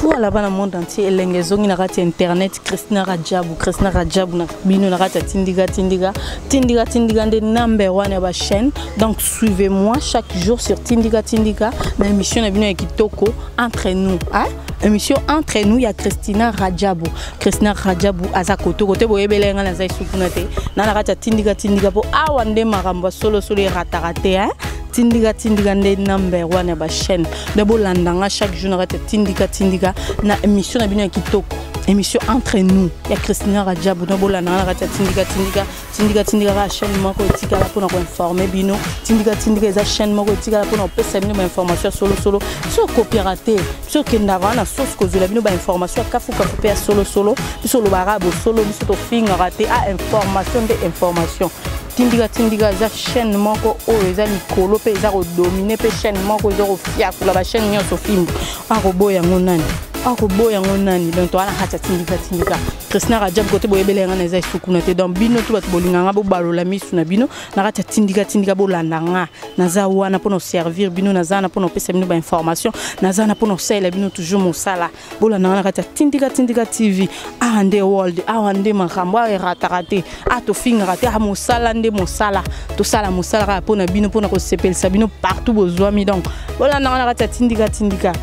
Voilà bana monde entier elenge ezongi na kati ya internet Christina Rajabu Christina Rajabu na bino na kati ya Tindika Tindika Tindika Tindika nde number one ya ba chaîne. Donc suivez-moi chaque jour sur Tindika Tindika na émission na bino ya kitoko entre nous, hein? Émission entre nous ya Christina Rajabu. Christina Rajabu aza koto kote boyebele nga naza esukuna te. Na na kati ya Tindika Tindika po awa nde makambo solo solo erataka te, hein? Tindika Tindika nde number one ya ba chaîne. Nde bolanda nga chaque jour na kati ya Tindika Tindika na émission na bino ya kitoko. Émission entre nous ya Christina Rajabu na bolanda nga na kati ya Tindika Tindika. Tindika Tindika kaka chaîne moko etikala mpona koinforme bino. Tindika Tindika eza chaîne moko etikala mpona kopesa bino ba information ya solosolo. Biso okopiaka te, biso okendaka wana source kozwela bino ba information ya kafukafu mpe ya solosolo. Biso olobaka bosolo, biso tofingaka te. A information nde information. Tindika Tindika eza chaîne moko oyo eza likolo mpe eza kodomine mpe chaîne moko eza kofiakula ba chaîne nyonso fimbu. Akoboya yango nani? Akoboya yango nani? Donc toza na kati ya Tindika Tindika. Christina Rajab kote boyebele nga na eza esukuna te. Donc bino tu bato bolinga nga bobalola misu na bino na kati ya Tindika Tindika bolanda nga. Naza wana mpona servir bino, naza wana mpona kopesa bino ba information, naza wana mpona kosalela bino toujours mosala. Bolanda nga na kati ya Tindika Tindika TV. Awa nde world, awa nde makambo, awa erataka te, awa tofingaka te, awa mosala nde mosala. Tosala mosala kaka mpona bino, mpona kosepelisa bino partout bozwami. Donc bolanda nga na kati ya Tindika Tindika.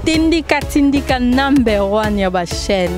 Tindika Tindika number one ya ba chaîne.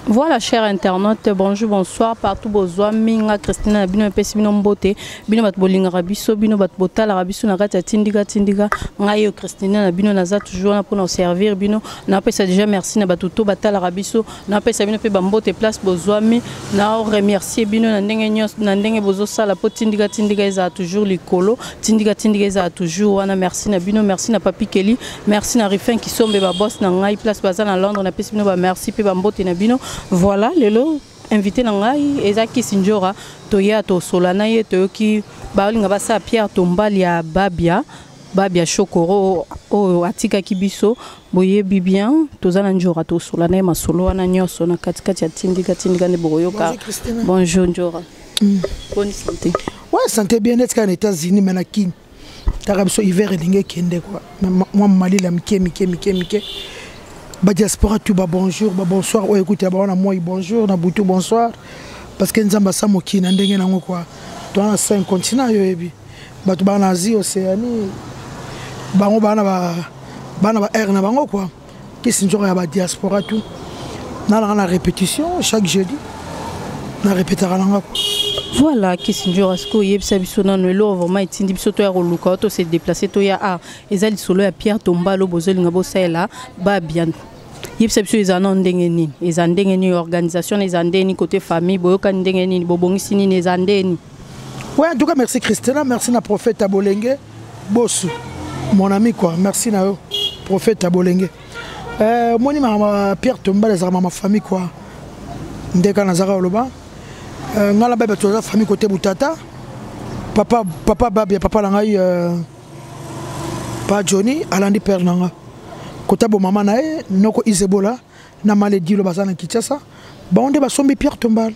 Voilà, chers internautes, bonjour, bonsoir, partout bozwa minga Christina na bino epesi bino mbote, bino bato bolingaka biso, bino bato botalaka biso na kati ya Tindika Tindika, ngai yo Christina na bino naza toujours wana mpona servir bino, napesa déjà merci na bato to batalaka biso, napesa bino mpe ba mbote place bozwami, na remercier bino na ndenge nyonso, na ndenge bozosala po Tindika Tindika ezala toujours likolo, Tindika Tindika ezala toujours wana. Merci na bino, merci na Papi Kelly, merci na Rifin Kisombe ba boss na ngai place baza na Londres, napesi bino ba merci pe ba mbote na bino. Voilà, lelo invité na ngai eza Kisi Ndjora, toya tosola na ye, toyoki balinga basala Pierre Tombal ya Babia, Babia Chokoro oyo atikaki biso, boyebi bien, toza na Ndjora tosola na ye masolo wana nyonso na katikati ya Tindika Tindika nde bokoyoka. Bonjour, Bonjour Ndjora. Bonne santé. Ouais, santé bien net kaka na États-Unis mais na Kin. Taka biso hiver elingi ekende quoi. Mwa malila mike mike mike mike. Ba diaspora tout ba bonjour, ba bonsoir oyo écoute ba wana moi bonjour na butu bonsoir parce que Nzamba sa mokili na ndenge nango quoi. Toi na 5 continents yo yebi. Bato ba na Asie, Océanie. Bango bana ba bana ba air na bango quoi. Kisi nzoka ya ba diaspora tout. Na na répétition chaque jeudi. Na répétera nanga quoi. Voilà, Kisi Ndjora, ce que yebisa biso nanu eloko vraiment etindi biso toya koluka to se déplacer toya a eza lisolo ya Pierre Tombalo bozolinga bosalela Babia. Yebisa biso eza na ndenge nini, eza ndenge nini organisation, eza ndenge nini côté famille, boyokani ndenge nini, bobongisi nini, eza ndenge nini. Ouais, en tout cas merci Christina, merci na prophète Abolenge Bosu, mon ami quoi, merci na yo prophète Abolenge. Moni ma Pierre Tombalo ezaka ma famille quoi. Ndeka nazaka oloba. Ngala babe toza famille côté Butata. Papa papa Babia papa na ngai pa Johnny alandi père nanga. Kota bo mama na ye noko Isebola na Maledilo baza na Kinshasa. Ba onde basombi Pierre Tombal.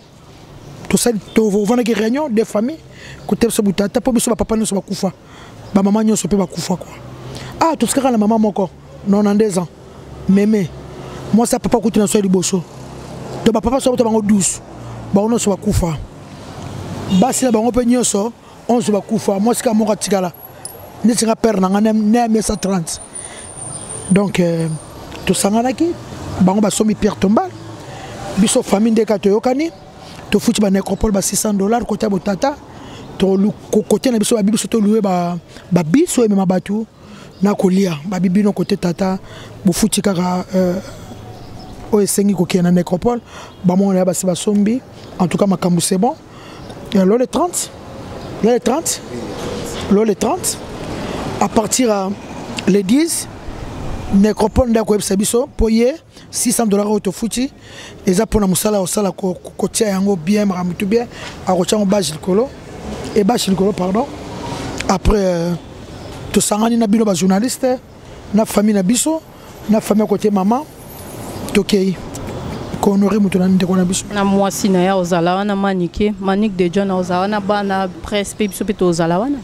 Tosali tovandaki réunion des familles côté biso Butata po biso ba papa nyonso bakufa. Ba mama nyonso pe bakufa quoi. Ah tosikaka na mama moko 92 ans. Mémé moi ça papa kutu na so liboso. To ba papa so to bango 12. Bango nyonso bakufa. Basi na bango pe nyonso 11 bakufa. Moi sika moko atikala. Neti nga père na nga ne 1930. Donc tosanganaki bango basomi Pierre Tombal. Biso famille ndeka toyokani. Tofuti ba nécropole ba 600 $ côté botata. To côté na biso ba biso to louer ba ba biso et mema batu na kolia ba bibino côté tata bofuti kaka oyo esengi kokende na nécropole ba mona ya basi basombi. En tout cas makambo c'est bon. Et le 30, le 30, le 30 à partir à le 10 nécropole ndako yebisa biso po ye 600 $ oyo tofuti eza mpona mosala osala kotia yango bien makambo tout bien akotia yango bâche likolo et bâche likolo pardon. Après tosangani na bino ba journaliste na famille na biso na famille côté maman tokei Kohonorer moto na ndeko na biso. Na mwasi na ye ozala wana, Manike, Manique de John ozala wana, bana presse mpe biso mpe tozala wana.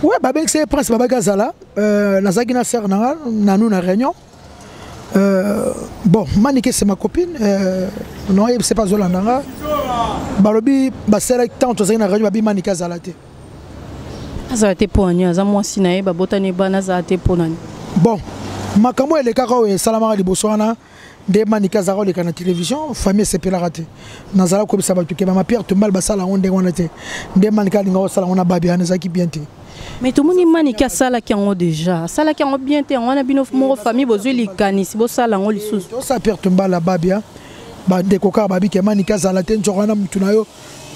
Ouais, babengisa ye prince, babaki azala. Nazalaki na sere nanga nanu na réunion. Bon, Manike, c'est ma copine. Non, yebisa mpe azolanda nga. Balobi basalaki ntango tozalaki na réunion, babi Manike azala te. Azala te mpo nani? Aza mwasi na ye, babotani bana, azala te mpo nani? Bon, makambo elekaka oyo esalamaka liboso wana nde Manike azalaka koleka na télévision, famille esepelaka te. Nazala koyebisa bato ke mama Pierre Tombal basala yango ndenge wana te. Nde Manike alingaka kosala yango na babi wana, ezalaki bien te. Mais tomoni Manike asalaki yango déjà, asalaki yango bien te. Yango wana bino moko famille bozwi likanisi bosala yango lisusu. Tosala Pierre Tombal ya babia, bandeko kaka babi ke Manike azala te. Nzoko wana mutu na yo,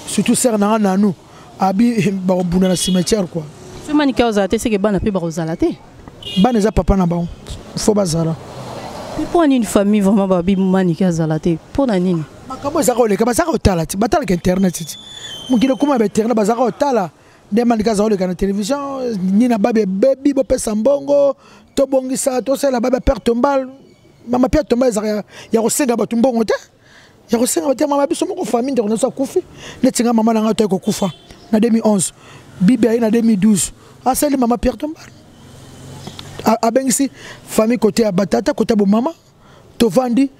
surtout sere nanga nanu abi bakobunda na cimetière quoi. So Manike ozala te, seke bana mpe bakozala te. Bana eza papa na bango, fo bazala. Mpo nini famille vraiment babi Manike azala te? Mpo na nini? Makambo ezaka koleka, bazaka kotala ti batalaka internet ti mokili ekóma ba internet, bazaka kotala nde Manike aza koleka na télévision. Nini na babi ebebi, bopesa mbongo, tobongisa, tosala babi Pierre Tombal. Mama Pierre Tombal ezaka ya kosenga bato mbongo te, ya kosenga bato te. Mama biso moko famille, ndeko na biso akufi neti nga, mama na nga toye kokufa na 2011, bibi aye na 2012, asali mama Pierre Tombal, abengisi famille côté ya batata, côté ya bomama, tovandi,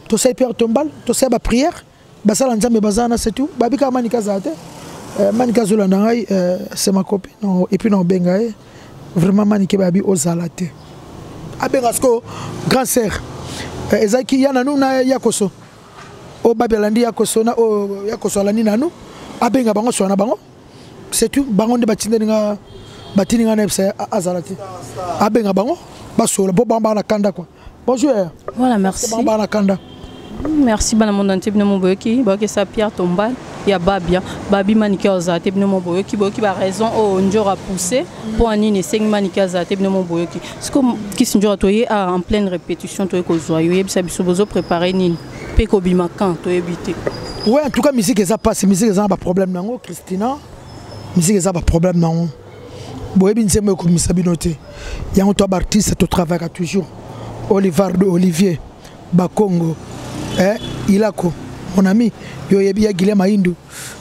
tosali Pierre Tombal, tosali baprière, basala Nzambe baza na, c'est tout. Babi kaka Manika azala te. Manika azolanda ngai, c'est ma copine. Et puis na obenga ye vraiment, Manike, babi ozala te. Abenga sikoyo grand sœur, ezalaki ya nanu na ya koso oyo babi alandi ya koso na oyo ya koso alandi nanu, abenga bango soa na bango, c'est tout. Bango nde batindeli nga, batindi nga na yebisa azala te, abenga bango basola mpo bango baa na kanda quoi. Bonjour. Voilà, merci. Bango baa na kanda. Merci bana monde entier. Bino mo boyoki, boyoki sa Pierre Tombal ya babia, babi Manike ozala te. Bino mo boyoki, boyoki baraison oyo Njora poussé mpo anini esengi Manike azala te. Bino mo boyoki. Siko kisi Njora, toye a en pleine répétition, toye kozwa yo, oyebisa biso bozoprépare nini mpe kobima quand, toyebi te. Ouais, en tout cas musique eza mpasi, musique eza na baproblème nango. Christina, musique eza baproblème nango. Boyebi nzembo ekomisa bino te. Yango to baartiste totravaillaka toujours. Olivardo, Olivier Bakongo, eh, Ilako mon ami, yo oyebi ya Guilhem Aindu,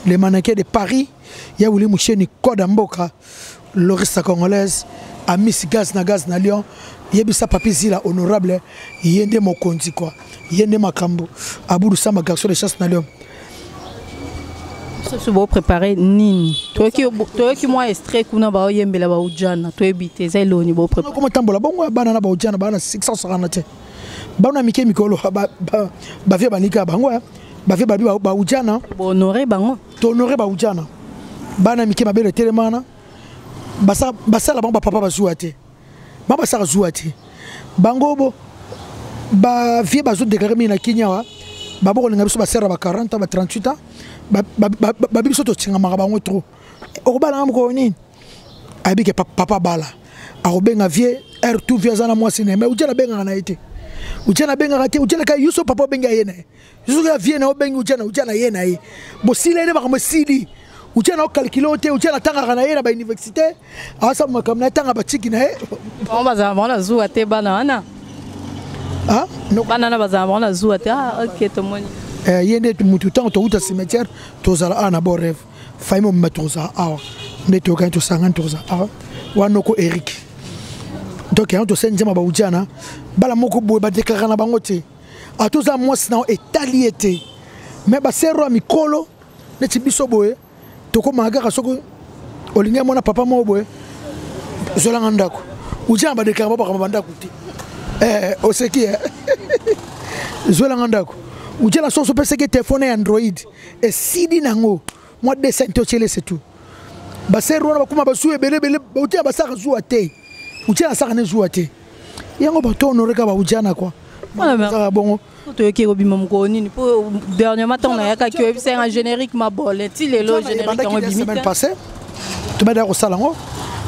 le mannequin de Paris, ya Wili Musheni Koda Mboka, l'orchestre congolaise, Amis Gaz na Gaz na Lyon, yebisa Papi Zila honorable, ye nde mokonzi quoi, ye nde makambo, Abulu Samba garçon de chasse na Lyon. Biso bopréparé nini? Toyoki mwa extrait kuna, baoyembela baujana, toyebi te eza eloni boprépare. Koma tambola bongo bana na baujana bana 650 te, bana mike mikolo bavie banika bango, bavie babi baujana. Bohonore bango. Tohonore baujana, bana mike mabele telemana, basala bango bapapa bazuwa te, bango basala zuwa te. Bango bo bavie bazodéclare mingi na Kinya awa, babokolinga biso basere ba 40 ans, ba 38 ans, babi biso totingamaka bango trop. Okobalanga mokolo nini? Ayebi ke papa bala akobenga vie r tout vie aza na mwasi na ye, mais utia nabengaka na ye te, utia nabengaka te, utia naka yuso papa obengi aye na ye, soki ya vie na obengi utia na utia na ye na ye bosila ye nde makambo esili. Utia na ocalcule o te, utia natangaka na ye na bauniversité, asala makambo na ye, tanga batiki na ye. Bango bazala bango na zuwa te, bana wana. Ah, bana wana bazala bango na zuwa te. Ah, ok, tomoni. Ye nde mutu ntango touta cimetière, tozala awa na Bon Rêve, famille mobimba tozala awa nde toyokani, tosangani, tozala awa wana noko Eric. Donc yango tosali nzembo baujana bala moko boye, badeklaraka na bango te ata oza mwasi na yo etali ye te. Mais basero ya mikolo neti biso boye, tokomaka kaka soki olingi amona papa moko boye, zwelanga ndako. Ujana badeklara babakama bandako te. Oseki zwelanga ndako. Ujana soso opesaki telefone ya Android esili nango mwa dessin te, otiele, c'est tout. Basere wana bakoma bazuwa ebele ebele, utia basaka zuwa te, utia nasaka ne zuwa te. Yango bato honore kaka baujana quoi, kaka bongo. Toyoki ekobima mokolo nini? Mpo dernièrement ntango nayakaki, oyebisa yanga générique mabole, ti lelo générique yango ebimi. Semaine passée tobandaka kosala yango,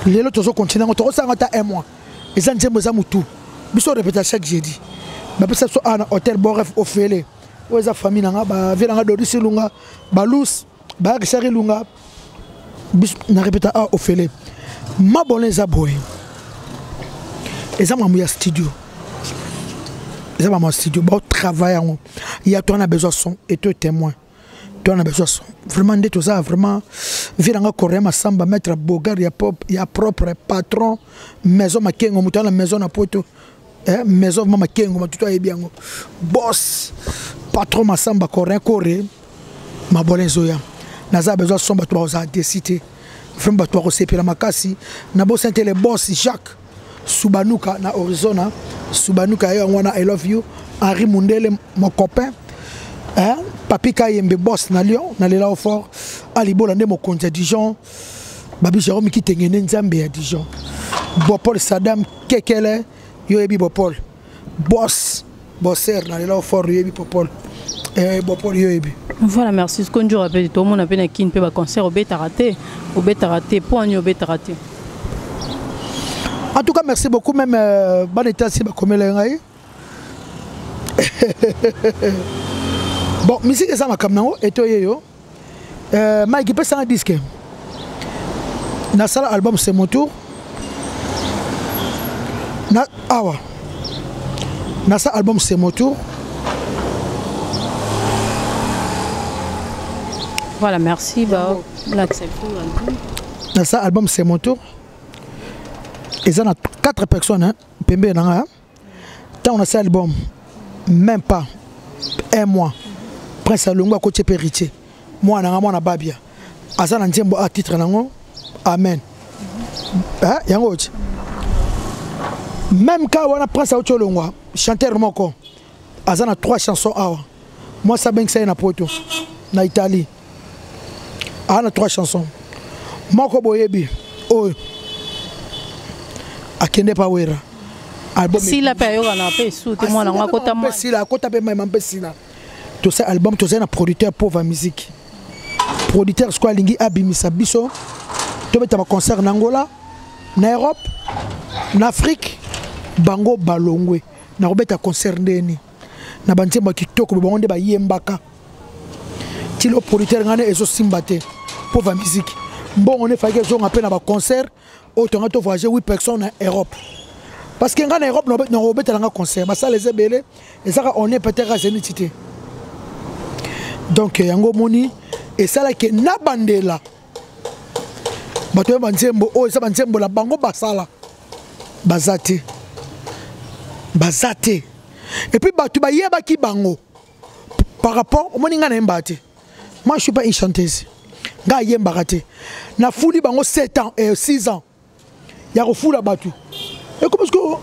lelo tozocontinue yango, tokosala yango ata un mois. Eza nzembo, eza motu biso répéta chaque jeudi. Bapesa biso awa na hôtel Bon Rêve ofele, oyo eza famille na nga, bavie na nga Doris Ilunga, balus bayakisaki Ilunga. Biso na répéta awa ofele. Mabona eza boye, eza makambo ya studio, eza makambo ya studio, baotravaille yango. Ya toza na besoin son et to témoin, toza na besoin son vraiment. Nde toza vraiment vie nanga Coréen Masamba, maître Bogar ya pop ya propre patron maison Makengo, moto na maison na poto, eh, maison vraiment Makengo, matuto ayebi yango, boss patron Masamba Coréen Coré mabole ezoya. Naza besoin son, bato bakozala desi te, vraiment bato bakosepela makasi. Nabosani te le boss Jacques Subanuka na Arizona, Subanuka ye yango wana. I love you Henri Mundele, mon copain, hein? Papi Kayembe, boss na Lyon, nalela au fort. Alibola nde mokonzi ya Dijon, babi Jérôme Kitenge nde nzambe ya Dijon. Bopol Sadam Kekele, yo yebi Bopol, boss bosser, nalela au fort, yo yebi Popol, eh, Bopol yo yebi. Voilà, merci. Skonjo mpe tomona mpe na Kini mpe baconcert obetaka te, obetaka te mpo ani obetaka te? En tout cas, merci beaucoup. Même bana etasi bakomela ngai. Bon, musique eza makambo nango etoye yo. Mike epesanga disque, nasala album C'est mon tour na awa, nasala album C'est mon tour. Voilà, merci. Bah, nasala album C'est mon tour, eza na 4 personnes, hein, pembeni na nga. Ntango nasala album, même pas un mois, Prince alongo akoti mpe héritier, mwana nga, mwana babia, aza na nzembo a titre nango Amen. Yango oti même ka wana Prince auti olongwa, chanteur moko aza na trois chansons awa, mwasi abengisa ye na poto na Italie, aza na trois chansons. Moko boyebi oyo akende pa Wera. Sila mpe ayokana mpe esu te, mwana ngo akota. Sila akota mpe mayema mpe sila. Tosala album, tozali na producteur pauvre musique, producteur sikoyo alingi abimisa biso, tobeta baconcert na Angola, na Europe, na Afrique. Bango balongwe na kobeta concert ndeni na banzembo ya kitoko, bango nde bayembaka tilo. Producteur ngane ezosimba te, pauvre musique. Mbongo nde efalaki ezonga mpe na baconcert oyo tonga to voyage 8 personnes na Europe, parce que ngai na Europe nakobetela nga concert, basala eza ebele, ezaka on est peut-être azeniti te. Donc yango omoni esalaki na bandela bato oyo banzembo oyo eza banzembo na bango basala baza te, baza te. Et puis bato bayebaki bango par rapport omoni ngai nayembaka te. Moi, je suis pas une chanteuse, ngai ayembaka te. Nafuli bango 7 ans et 6 ans ya kofula bato, ekomi sikoyo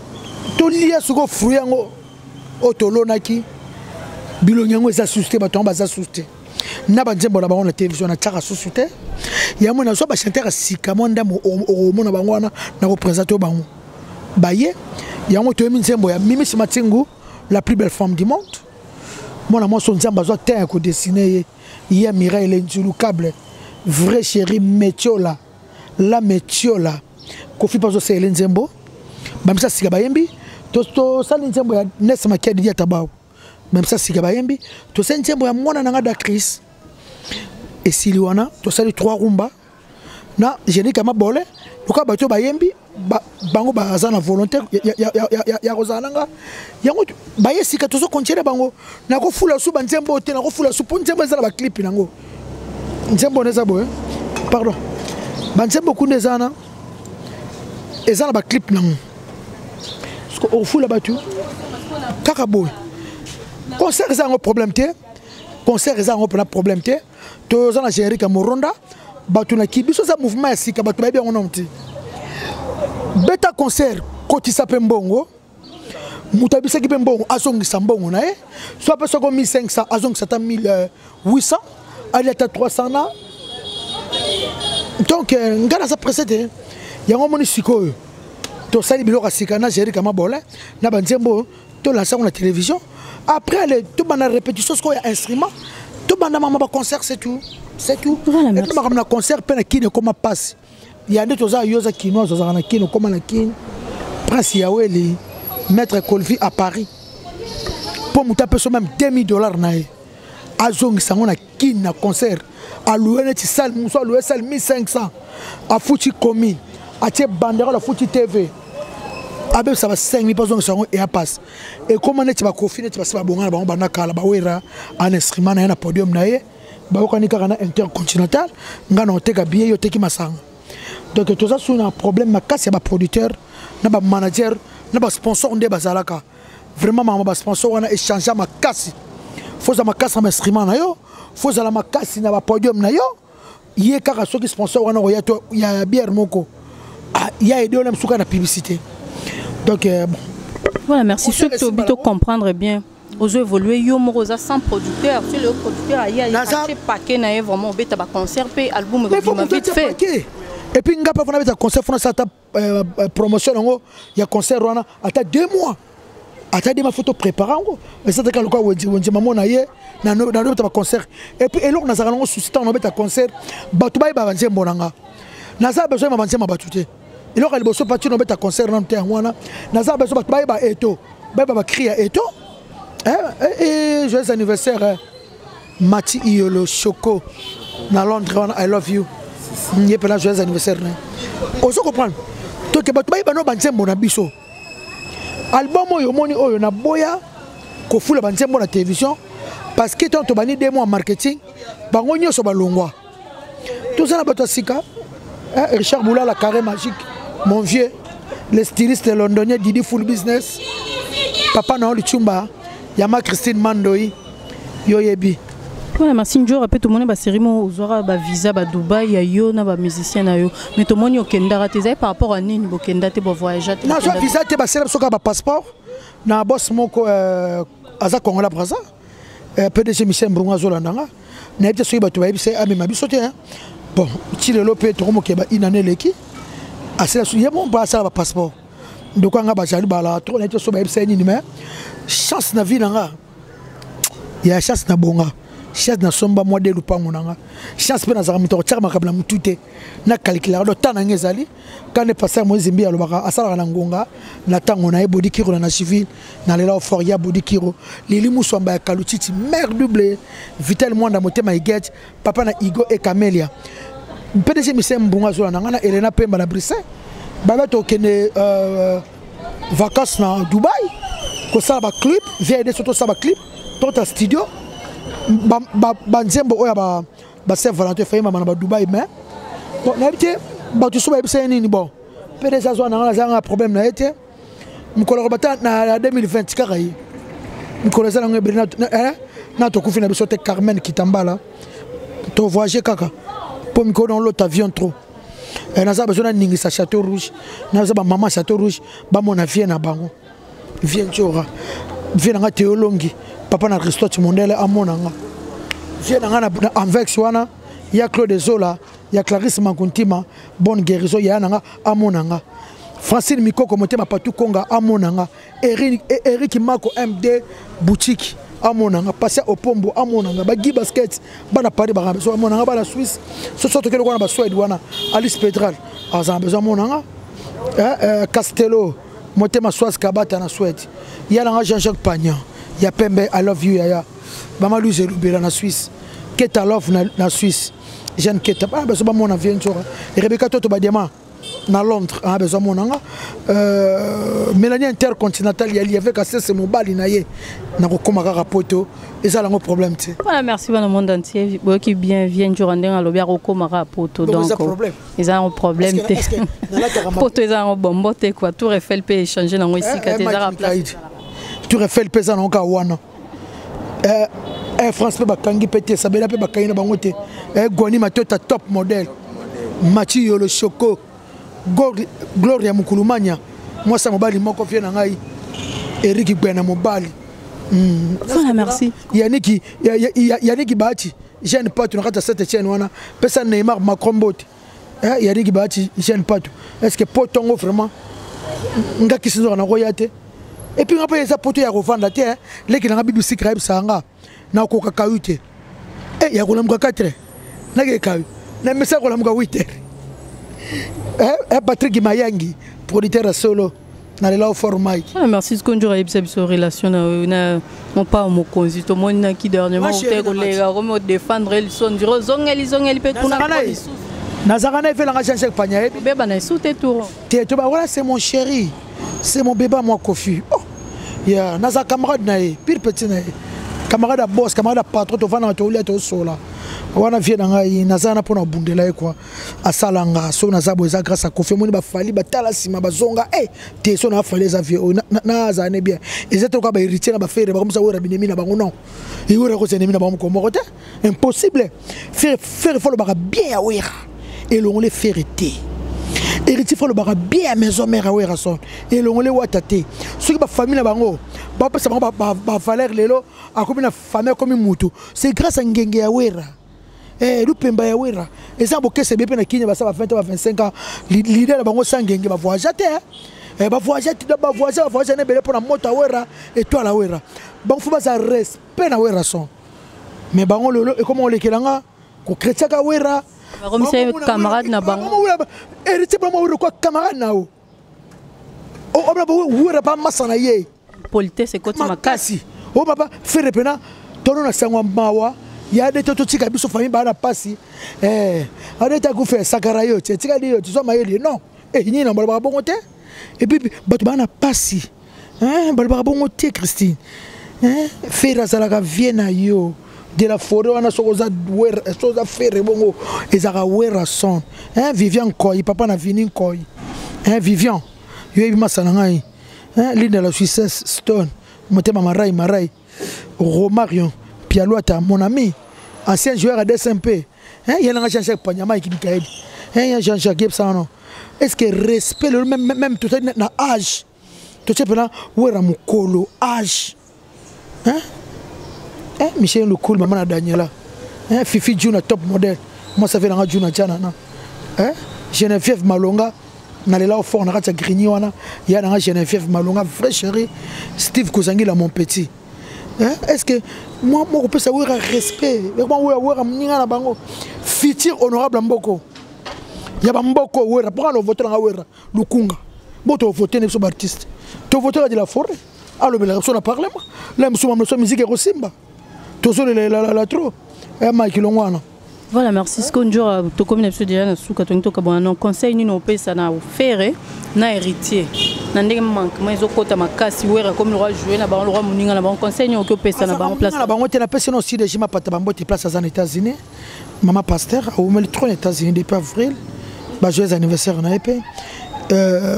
tolia sikoyo fruit yango oyo tolonaki. Bilongi yango eza susu te, bato yango baza susu te na banzembo na bango na télévision, natiaka susu te. Yango nazwa bachanteur ya sika, mwa ndambo okomona bango wana na koprésente bango baye. Yango toyemi nzembo ya Mimisi Matingu, la plus belle femme du monde, mwana mwasi nzambe azwa te ya kodessiner ye, ye Mireille Nzulu Cable, vrai chéri Metiola, la Metiola. Kofi mpe azosalela nzembo bamisa sika bayembi. Tosali nzembo ya Nes Makia Didi ya Tabao, bamisa sika bayembi. Tosali nzembo ya mwana na nga Dacris, esili wana. Tosali trois rumba na générique ya mabole lokola bato bayembi bango baza na volonté ya kozala na nga. Yango baye sika, tozokontiene bango. Nakofula su banzembo te, nakofula su mpo nzembo eza na baclip nango. Nzembo wana eza boye, pardon, banzembo kuna eza wana, eza na baclip nango. Ofula bato kaka boye. Concert eza yango problème te, concert eza yango mpena problème te. Toza na générique ya Moronda, bato na ki biso eza mouvement ya sika, bato bayebi yango nano te. Beta concert, kotisa mpe mbongo. Moto abisaki mpe mbongo, azongisa mbongo na ye, so ape soko 1500, azongisa ata 1800, ali ata 300 na. Donc ngai naza pressé te. Yango omoni sikoyo tosali biloko ya sika na générique ya mabole na banzembo, tolansa yango na télévision. Après, ale tobanda répétition sikoyo ya instrument, tobanda mama baconcert, c'est tout, c'est tout. Voilà. Et puis makambo na concert mpe na Kini ekoma mpasi ya nde toza. Yo oza kinoise, ozalaka na Kini, okoma na Kini. Prince Yaweli, maître Colvi à Paris, mpo moto apeso même 2000 $ na ye, azongisa yango na Kini na concert. Aloué neti salle mosu, aloué salle 1500, afuti commune, atie banderole, afuti TV. Abebisa ba 5000 mpo azongisa yango eya passe. Ekóma neti bakofi, neti basi babonga na bango banda kala. Bawera an instrument na ye na podium na ye, bayokani kaka na Intercontinental: ngai na oteka billet, yo oteki masanga. Donc toza su na problème makasi ya baproducteur na bamanager na basponsor nde bazalaka vraiment. Mama, basponsor wana échange makasi. Faut ozala makasi na bainstrument na yo, faut ozala makasi na bapodium na yo. Ye kaka soki sponsor wana oya to ya bière moko, ya aide wana mosuka na publicité. Donc bon. Voilà, merci. Soki tobi to comprendre bien, ozo évoluer yo moko, oza sans producteur. So le producteur aye, atie paquet na ye, vraiment obeta baconcert mpe album ekobima vite fait. Et puis nga mpe fona beta concert, fona sala ata promotion yango ya concert wana ata 2 mois, ata 2 mois, faut topréparer yango. Eza te kaka lokola wenze wenze mamo na ye nalobeta baconcert. Et puis eloko nazalaka nango souci, ntango nabeta concert, bato bayeba banzembo na nga. Naza besoin ya banzembo ya bato te. Eloko ya liboso, pati nobeta concert nano te, yango wana naza besoin bato bayeba eto, bayeba bacri ya eto. Joyeux anniversaire Mati Iyolo Choco na Londres wana, I love you. Ye mpena joyeux anniversaire na ozo comprendre. Toke bato bayeba no banzembo na biso. Album oyo omoni oyo, naboya kofula banzembo na télévision parce que ntango tobandi 2 mois marketing, bango nyonso balongwa. Toza na bato ya sika: Richard Boulala, Carré Magique, mon vieux le styliste londonien Didi Full Business, papa na Lichumba Yama, Christine Mandoi, yo yebi. Voilà, merci Njora. Mpe tomoni basérie mo ozwaka bavisa badubai ya yo na bamusicien na yo, mais tomoni okendaka te. Ezali par rapport à nini bokenda te, bovoyage te? Nazwa visa te, basala biso kaka bapasseport na bos moko aza Congolais Braza, PDG Michel Mbungu azolanda nga. Nayebi te soki bato bayebisa ye amema biso te. Bon, ti lelo mpe tokomokeba, inane eleki, asala ye mo mpo asala bapasseport. Ndeko anga bazali balaka trop. Nayebi te so bayebisa ye nini, mais chance na vie na nga ya chance na bonga, chance nasomba mwa de lupango na nga. Chance mpe nazalaka moto akotiaka makambo na motu te, nakalkulaka do ta na nga. Ezali kande pasteur Moïse Mbi alobaka, asalaka na ngonga na ntango na ye. Bodi Kiro na Nashville, nalela fort ya Bodi Kiro, Lili Muswamba ya Kalutiti, mare double Vital Mwanda, motema Iget, papa na Igo e Camelia, PDG Mise Mbunga azola na nga na Elena Pemba na Bruxelles. Babe tokende vacances na Dubai kosala baclip vide. So tosala baclip, tota studio, banzembo oyo ya basaint Valentin efayemama na badubai. Mais bon, nayebi te bato so bayebisa ye nini. Bon, PDG azwa na nga, nazanga problème na ye te. Mokolo kobata na 2020 kaka ye mikolo eza nango ebele na tokufi na biso te. Carmen Kitambala, tovoyage kaka mpo mikolo naolota avion trop. Naza besoin naningisa Château Rouge, naza bamama Château Rouge bamona vie na bango, vie Njora, vie na nga Teolongi, papa na Christote Mondele amona nga, vie na nga na Anvex wana ya Claude Zola, ya Clarisse Mankuntima, bonne guérison ya na nga amona nga, Francine Mikoko, motema Patu Konga amona nga, Eric Mako, MD Boutique amona nga, Pasia Opombo amona nga, bagi basket bana Paris baka besoin amona nga, bana Suisse soso tokende wana, Baswede wana, Alice Pedral azala besoin amona nga, Castello, motema Swaz Kabata na Swede, ya nanga Jean-Jacques Pagnan ya pembe, I love you yaya, mama Louise Elubela na Suisse, Keta Love na Suisse, Jeanne Keta, bana besoin bamona vie Nzora, Rebeka Toto Badiama na Londres a besoin mona nga, Mélanie Intercontinental ya Lieveka Sese, mobali na ye. Nakokóma kaka poto, eza yango problème te. Voilà, merci bana monde entier. Boyoki bien, vie Nzora ndenge alobi, akokóma kaka poto. Donc eza yango problème te. Poto eza yango bombo te quoi. Tour Eiffel mpe échange nango esika te, ezaka place. Tour Eiffel mpe eza nango kaka wana. Air France mpe bakangi mpe te, Sabela mpe bakangi na bango te. Gwani Matota, top modèle, Machi Yolo Shoko, Gloria Mukulumanya, mwasi ya mobali moko, vie na ngai Erik Gwena mobali. Voilà, merci. Yaniki, Yaniki Bahati, jeune Pato na kati ya Saint Etienne wana, pesa Neymar Macron mbote. Yaniki Bahati, jeune Pato. Est ce que potongo vraiment nga kisi nzoka nakoya te? Et puis nga mpe eza poto ya kovanda te. Leki nanga bibi sikra yebisaka nga nakoka kayu te, ya kolamuka 4 nake kayu na mesa kolamuka 8 heures. Patrick Mayangi, producteur ya solo, nalela fort Mike. Ah, merci. Sikoyo ayebisa biso relation na mopa mokonzi. Tomoni naki dernièrement ote koleka komi odéfendre liso ndiro, ozongeli zongeli mpe kuna. Nazalaka na efelanga Jean Jacques Panya yebi. Beba na esu te tour. Te, toba wana, c'est mon chéri. C'est mon bébé, moi, Kofi. Oh, yeah, naza camarade na ye, pire petit na ye. Camarade à boss, camarade à patron, tovanda tolia tosola. Wana vie na ngai naza na mpona kobundela ye kua asala nga so naza boye eza grâce à Kofi. Omoni bafali batala nsima bazonga e te so na afali eza vie oyo nazala ne bien. Eza te lokola bahéritier na bafere bakomisa wera binemi na bango. Non, ewera koza enemi na bango mokolo moko te, impossible. Fere fo alobaka bien ya Wera, elongoli Fere te. Héritier fo alobaka bien ya Maison Mère ya Werason, elongoli Wata te. Soki bafamille na bango bapesa bango bavaleur, lelo akomi na famille, akomi mutu, c'est grâce à ngenge ya Wera, lupemba ya Wera. Eza bokese ebe mpe na Kinya basala ba 20 ba 25 ans, leader na bango sans ngenge bavoyage te, bavoyage te, bavoyage, bavoyage na ebele mpona moto ya Wera, étoile ya Wera. Bango fo baza respect na Werason, mais bango lelo ekoma olekela nga kokretiaka Wera. Bakomisa ye camarade na bango. Héritier bango Wera kwa camarade na yo, omona Wera pa masa na ye. Politesse ekoti makasi. O papa Fere mpena tono na sango ya mawa ya de to totika biso famille baa na pasi ade ta kufa sakara yo te, etikali yo tozwa mayele. Non, nini na balobaka bongo te. Et puis bato baa na pasi, balobaka bongo te. Christine, Fere azalaka vie na yo de la forêt wana. Soki oza, soki oza Fere bongo ezalaka Werason. Vivian Nkoi, papa na Vini Nkoi, Vivian, yo yebi masa na ngai, Linda la Suissesse Stone, motema marai marai, Romarion Pialuata, mon ami, ancien joueur à DSMP, ye nanga Jean-Jacques Panyama ekimikaedi, Jean-Jacques yebisaka non. Est ce que respect lelo même, même totali na âge, totie mpena Wera mokolo âge, hein? Eh, Michel Lukul, mama na Daniela, hein? Fifi Juna, top modèle, moi ça fait nanga Juna Tiana, hein? Geneviève Malonga, nalela fort na kati ya Grigny wana ya nanga Geneviève Malonga, vrai chéri. Steve Kozangila, mon petit, hein? Est ce que moi moko kopesa Wera respect, wera, Wera moninga na bango, futur honorable mboko ya bamboko Wera mpoka na vote nanga Wera Lukunga bo tovote na biso baartiste, tovoteka de la forêt alobelaka biso na parlement la mosusu mamoso musique ekosimba tozolela trop mike longwana. Voilà, merci. Siko njoka tokomi na biso déjà na suka, tongi tokabwana. Non, conseil nini opesa na Fere na Héritier na ndenge manquement ezokɔta makasi, Wera komi le roi jouer na bango, le roi moninga na bango? Conseil nini okoki opesa na bango place? Na bango te, napesi na aussi régime apata bambote place aza na États-Unis. Mama pasteur aumeli trop na États-Unis depuis avril, bajoyeux anniversaire na ye mpe.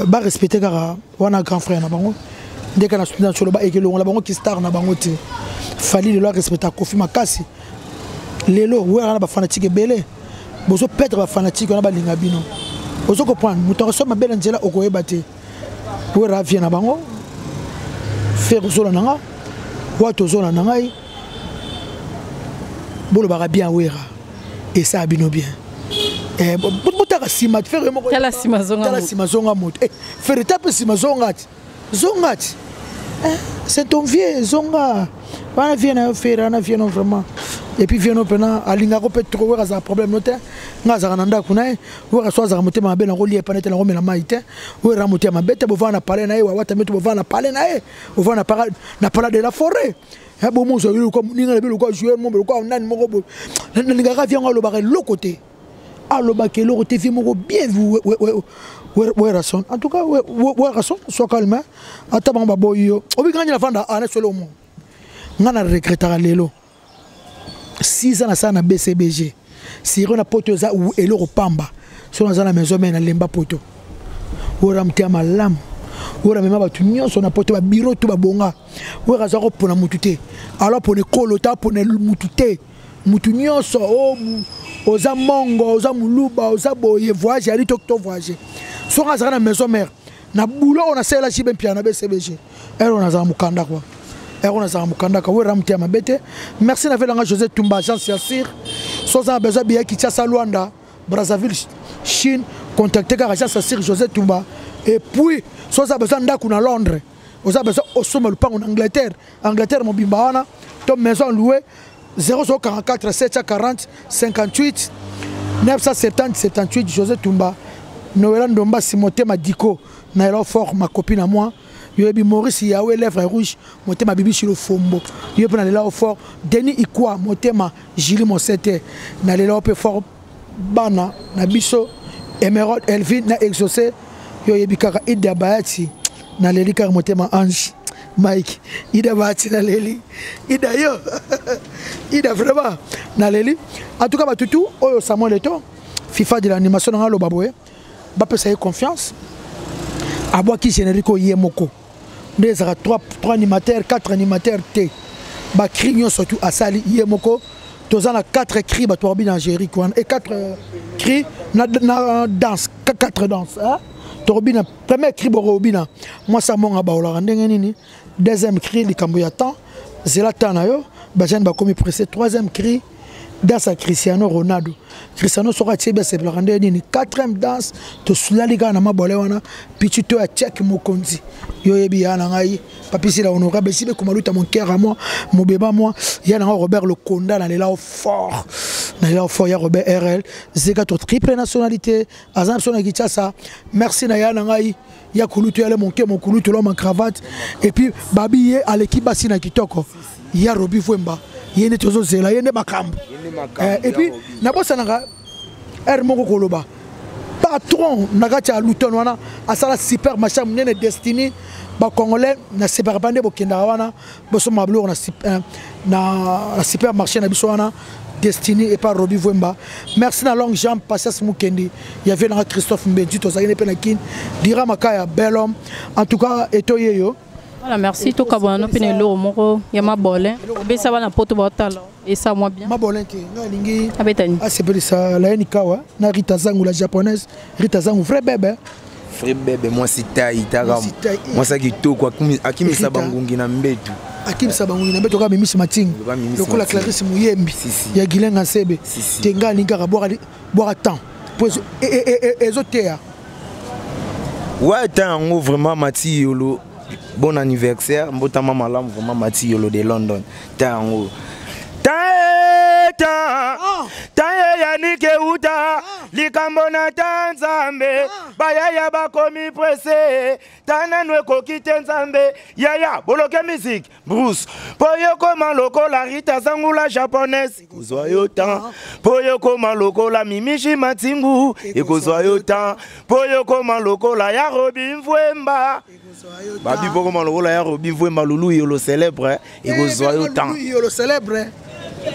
Barespecte kaka wana grand frère na bango nde kaka na soloba ekelongola bango ki star na bango te. Fali lelo arespecta Kofi makasi. Lelo Wera na bafanatike ebele, bozoperdre bafanatike wana balinga bino. Ozo comprendre, moto akosoma mabe na nzela okoyeba te. Wera avie na bango, Fere ozola na nga, Wata ozola na ngai, bolobaka bien Wera esala bino bien. Botaka nsima Fere moko. Tala nsima zonga. Tala nsima zonga moto. Fere ta mpe nsima zonga ti, zonga ti, c'est ton vieux, zonga wana vie na yo. Fere wana vie no vraiment. Et puis vie no mpena alingako mpe trop. Wera azala problème no te, nga azalaka na ndako na ye. Wera so azalaka motema mabe, nango lia epana te, nango mela mai te. Wera motema mabe te, bovanda na palais na ye, wawata mito bovanda na palais na ye, ovanda na palais de la forêt. Bomo ozwa lokwa moninga na be, lokwa joueur mo, lokwa nani moko boye. Nalingaka vie yango, alobaka eloko te, alobaka eloko te, vie moko bien. Werason, en tout cas Werason, sois calme. Ata bango baboyi yo, obikanga nini nafanda ana solo mo nga na regretaka lelo 6 ans nasala na BCBG siro na poto eza eloko pamba. So naza na maison me nalemba poto. Wera motema malamu, Wera mema bato nyonso na poto, babiro to babonga. Wera aza kopona mutu te, alors pona ekolo te, apona mutu te, mutu nyonso oza mongo, oza moluba, oza boye, voyage yali to voyage. Soki azalaka na Maison Mère na bulo oyo nasalela jibe mpia na BCBG ere oyo nazala mokanda kua, ere oyo nazala mokanda ka. Wera motema mabe te. Merci na velanga José Tumba, agence ya sir. So oza na besoin biya Kinshasa, Luanda, Brazzaville, Chine, contacte kaka agence ya sir José Tumba. Et puis so oza besoin ndako na Londres, oza besoin osomba lupango na Angleterre, Angleterre mobimba wana to maison loué, 044 740 58 970 78, José Tumba. Noela Ndomba Simotema Diko na elo fort, ma copine à moi. Yoyebi Maurice Yawe lèvre rouge, motema Bibi Shilo Fombo yo mpe na lela fort. Denis Ikwa, motema Julie Mosete na lela mpe fort. Bana na biso Emerald, Elvin na Exaucé, yo oyebi kaka Ida Bayati. Naleli kaka motema ange Mike Ida Bahati, naleli Ida yo Ida vraiment naleli. En tout cas batutu oyo Samuel Eto'o, FIFA de l'animation nanga loba boye, bapesa ye confiance, abwaki générique oyo ye moko nde ezalaka 3 animateurs, 4 animateurs te, bacri nyonso tu asali ye moko. Toza na 4 cris bato babi na générique wana, et 4 cris na danse, 4 danse, hein? Tokobina premier cri, bokobina mwasi amonga baolaka ndenge nini. Deuxième cri, likambo ya temps, zela temps na yo, bajane bakomi pressé. Troisième cri, danse ya Cristiano Ronaldo, Cristiano soki atie bi asepelaka ndenge nini. Quatrième danse, tosulali kaka na mabole wana pichi to ya Tchèque mokonzi yo oyebi ya na ngai papisila honorable sibe komaluta mon cœur à moi mobeba moi ya na ngai Robert Lokonda, nalela o fort, nalela o fort ya Robert RL Zeka to triple nationalité aza na biso na Kinshasa. Merci na ya na ngai ya kulutu yale monke mokulutu l'homme en cravate, et puis babi ye aleki basi na kitoko ya Robi Vwemba, ye nde tozozela, ye nde makambo. Et puis nabosanaka aire moko koloba patron na kati ya Luton wana asala super machin monene Destiny. Bacongolais na sepaka pa nde bokendaka wana bosomba biloko na supermarché na biso wana Destiny et par Robi Vwemba. Merci na longue jambe Patience Mukendi, il y avait nanga Christophe Mbenzi tozalaki mpe na Kin Dira Makaya, bel homme en tout cas eto yeyo. Voilà, merci. Tokabwana no mpe na eloko moko ya mabole obesa bana poto baotala esa mwa bien. Mabolin te, nga alingi abetani. Asepelisa Layeni Kawa na Rita Zangu la japonaise, Rita Zangu vrai bebe. Vrai bebe, mwasi tai taka. Mwasi tai. Mwasi ya kitoko, akimisa Rita. Bangungi na mbetu. Akimisa bangungi na mbetu kaka Mimisi Matingu. Lokola Mimisi lokola Matingu. Clarisse Muyembi. Si, si. Ya Gilenga Nsebe. Si, si. Te nga alingi kaka bwaka temps po ezoteya. Ouais, temps yango vraiment Mati Yolo, bon anniversaire, mbotama malamu vraiment Mati Yolo de London. Temps yango ta ta ye yanike uta likambo na ta nzambe bayaya bakomi presse ta nanu ekoki te nzambe yaya boloke musique Bruce po yokoma lokola Rita Zangula japonaise ekozwa yo temps, po yokoma lokola Mimishi Matingu ekozwa yo temps, po yokoma lokola ya Robi Mvwemba babi, po koma lokola ya Robi Mvwemba Lulu Yolo célèbre ekozwa yo temps. Lulu Iyolo célèbre,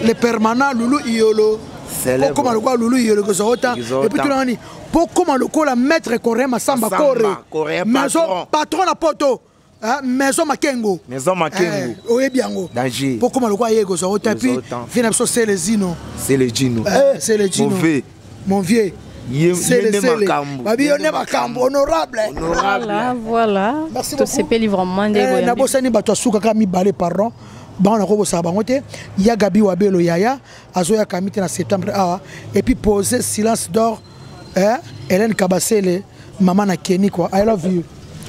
le permanent Lulu Iyolo. Célèbre. Okoma lokola Lulu Iyolo ekozwa yo temps. Ekozwa yo Et puis temps. tuna nani po koma lokola maître Coréen Masamba. Masamba, Kore Coréen maison patron. Patron na poto, hein, maison Makengo. Maison Makengo. Eh, oyebi yango. Danger. Po koma lokola ye ekozwa yo temps. Et puis Ekozwa yo temps. vie na biso Selezino. C'est le Gino. Eh, Selezino. Mauvais. Mon vieux. Ye Sele ye nde Sele. makambo. Babi yo nde makambo honorable. Honorable. Voilà, voilà. Merci beaucoup. Tosepeli vraiment nde Eh, boyambi. nabosani bato asuka kaka mibale, pardon, bango nakobosaka bango te, ya Gabi Wabelo yaya azoyaka mi te na septembre awa, et puis poser silence d'or, eh, Hélène Kabasele mama na Keni quoi, I love you.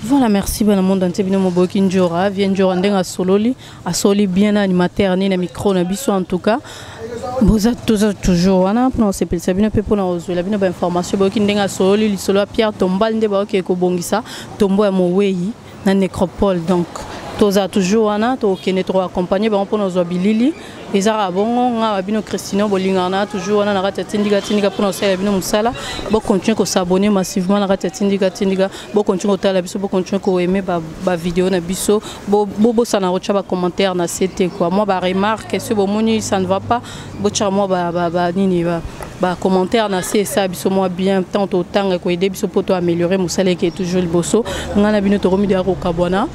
Voilà, merci bana monde entier bino moboki Njora, vie Njora ndenge asololi, asoli bien na animateur ni na micro na biso en tout cas. Boza toza toujours wana mpona kosepelisa bino mpe mpona kozwela bino bainformation. Boyoki ndenge asololi lisolo ya Pierre Tombal nde bayoki ekobongisa tombo ya mowei na nécropole. Donc toza toujours wana, tokende tokoaccompagne bango mpona kozwa bilili ezaka bongo. Nga ba bino Christine bolingana na toujours wana na kati ya Tindika Tindika mpona kosalela bino mosala. Bocontinue kosabonner massivement na kati ya Tindika Tindika, bocontinue kotala biso, bocontinue koaime bavideo na biso, bobosana kotya bacommentaire na se te quoi, mwa baremarque soki bomoni ça ne va pas, botya mwa banini bacommentaire na se, esala biso mwa bien ntango totanga koyede biso mpo toaméliorer mosala eke toujours liboso. Ngai na bino tokomi deya kokabwana,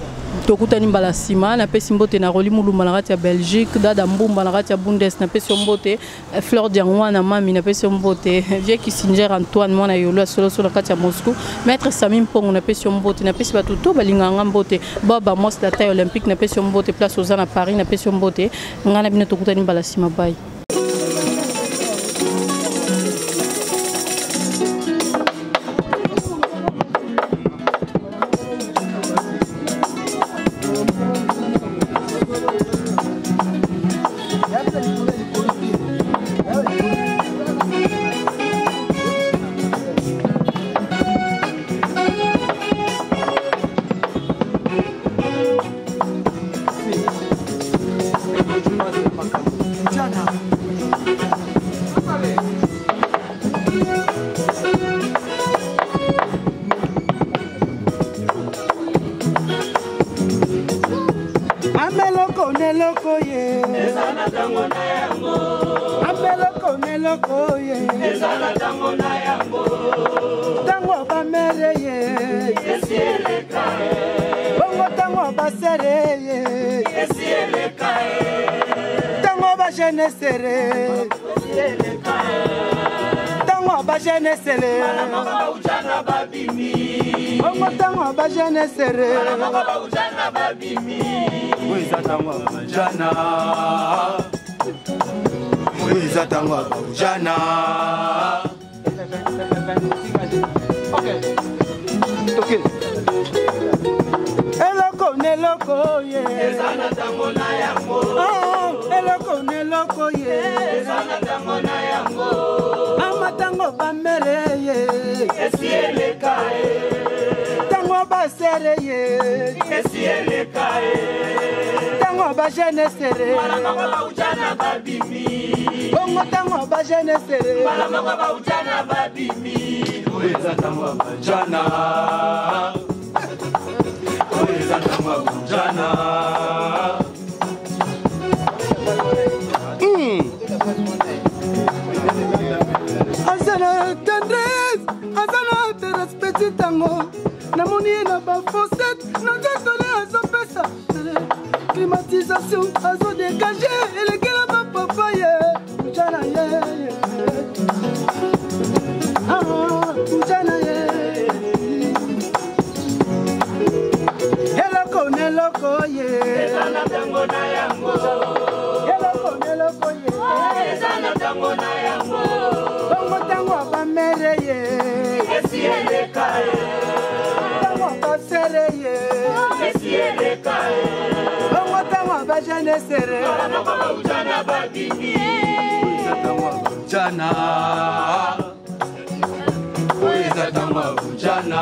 tokutani mbala nsima. Napesi mbote na Roli Mulumba na kati ya Belgique, Dada Mbumba na kati ya Bundes, napesi yo mbote, Fleur Diangwana mami, napesi yo mbote, vieux Kissinger Antoine mwana Yolo ya solosolo na kati ya Moscou, maître Sami Mpongo, napesi yo mbote, napesi bato to balingaka nga mbote, Bob Amos la taille olympique, napesi yo mbote place oza na Paris, napesi yo mbote. Ngai na bino tokutani mbala nsima, bai. Jana. Eloko na eloko ye eza na ntango na yango. Eloko na eloko ye eza na ntango na yango. Ntango bamere ye esi eleka ye. Bongo ntango basere ye esi eleka ye. Ntango bajenesere esi eleka ye. Ntango bajenesele Mbala moko baujana babimi. Bongo ntango bajenesere Mbala moko baujana babimi. Oyo eza ntango ya baujana. Oyo eza ntango ya baujana. Eloko na eloko ye eza na ntango na yango. Eloko na eloko ye eza na ntango na yango. Mama ntango bamere ye esi eleka ye. Ntango basere ye esi eleka ye. Ntango bajenesere Mbala moko baujana babimi. Bongo ntango bajenesere Mbala moko baujana babimi. Oyo eza ntango ya baujana. Oyo eza ntango ya baujana. Aza na tendresse, aza na terrasse petit tango namoni ye na bafosete na nzoto ne azopesa climatisation azodégage elekela bapapa ye ujana ye. Ah, ujana ye eloko na eloko ye eza na ntango na yango. Eloko na eloko ye eza na ntango na yango. Bongo ntango bamere ye esi eleka ye. Ntango basere ye esi eleka ye. Bongo ntango bajenesere Mbala moko baujana babimi. Oyo eza ntango ya baujana. Oyo eza ntango ya baujana.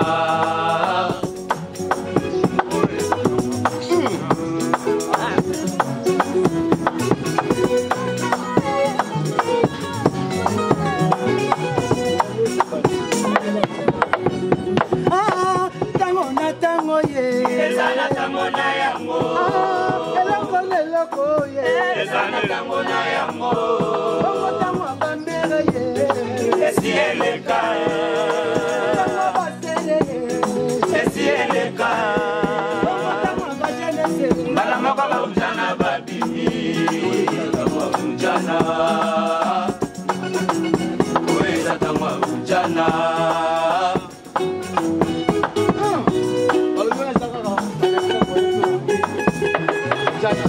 Ah, ntango na ntango ye eza na ntango na yango. Ah, eloko na eloko ye eza na ntango na yango. Bongo ntango bamere ye esi eleka ye. Ntango basere ye esi eleka ye. Bongo ntango bajenesere Mbala moko baujana babimi. Oyo eza ntango ya baujana. Oyo eza ntango ya baujana.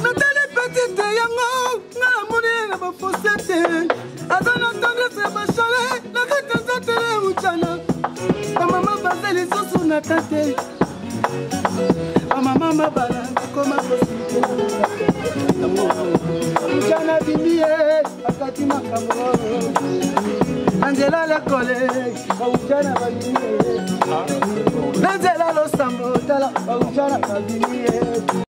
Natali petite yango nga namoni ye na bafosete aza na tendresse ya bachale na kati ya nzotele ujana bamama baza lisusu na tate bamama mabala bakoma ujana bimi ye akati makambo na nzela lekole baujana babimi ye na nzela losambo tala baujana babimi ye.